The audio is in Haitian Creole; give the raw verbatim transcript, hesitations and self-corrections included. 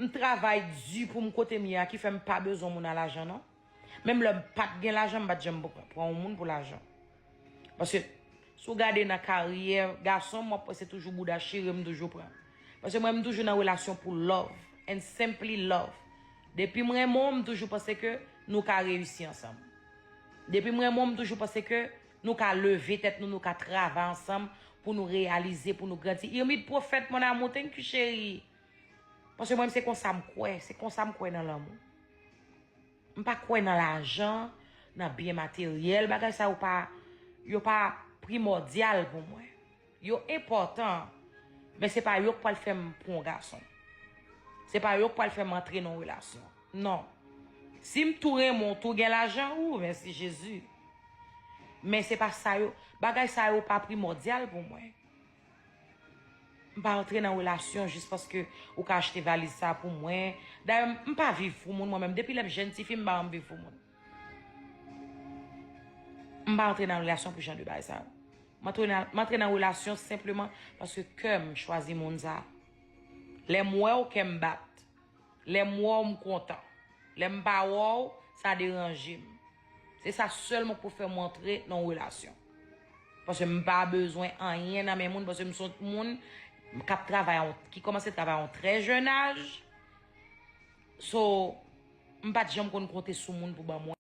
M travay di pou m kote m ye a ki fè m pa bezwen moun a lajan non. Menm lè m pa t gen lajan, m pa t janm pran pran yon moun pou lajan. Paske si w gade nan karyè gason, m w ap wè se toujou bouda chire m toujou pran. Paske mwen, m toujou nan relasyon pou love and simply love. Depi m renmen w, m toujou panse ke nou ka reyisi ansanm. Depi m renmen w, m toujou panse ke nou ka leve tèt nou, nou ka travay ansanm pou nou reyalize, pou nou grandi. Irmit Pwofèt, mon amour, thank you, cheri. Paske mwen, se konsa m kwè. Se konsa m kwè nan lanmou. M pa kwè nan lajan, nan byen materyèl. Bagay sa yo pa, yo pa primòdyal pou mwen. Yo enpòtan, men se pa yo k pral fè m pran yon gason. Se pa yo k pral fè m antre nan yon relasyon. Non. Si m tou renmen w, tou gen lajan, ou, mèsi Jezi. Men se pa sa yo, bagay sa yo pa primòdyal pou mwen. M pa antre nan relasyon jis paske ou ka achte valiz sa pou mwen. Dayè, m pa viv pou moun mwen menm. Depi lè m jèn tifi, m pa janm viv pou moun. M pa antre nan relasyon pou jan de bagay sa yo. M antre nan, m antre nan relasyon senpleman paske kè m chwazi moun sa. Lè m wè w, kè m bat. Lè m wè w, m kontan. Lè m pa wè w, sa deranje m. Se sa sèlman k pou fè m antre nan yon relasyon. Paske m pa bezwen anyen nan men moun, paske m se yon moun k ap travay, ki kòmanse travay a yon trè jèn aj. So, m pa t janm konn konte sou moun pou ban mwen.